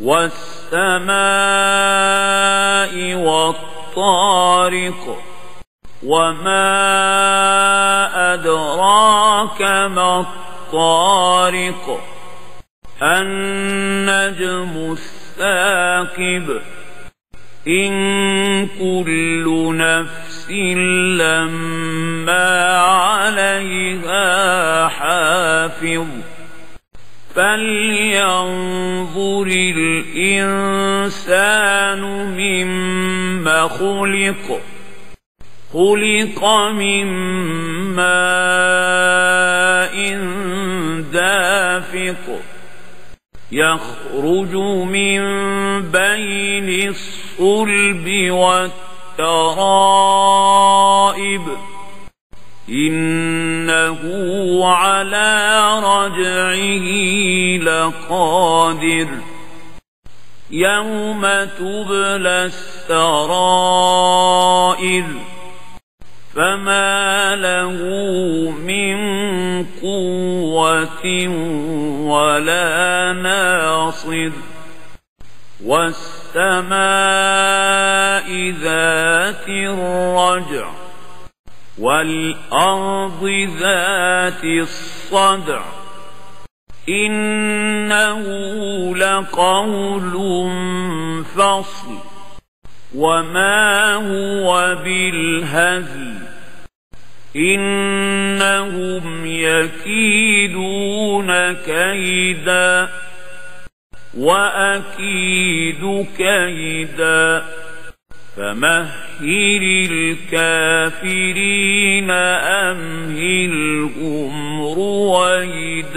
والسماء والطارق وما أدراك ما الطارق النجم الثاقب إن كل نفس لما عليها حافظ فلينظر الإنسان مما خلق خلق من ماء دافق يخرج من بين الصلب والترائب إنه على رجعه لقادر يوم تبلى السرائر فما له من قوة ولا ناصر والسماء ذات الرجع والأرض ذات الصدع إنه لقول فصل وما هو بالهزل إنهم يكيدون كيدا وأكيد كيدا فمهل الكافرين أمهلهم رويدا.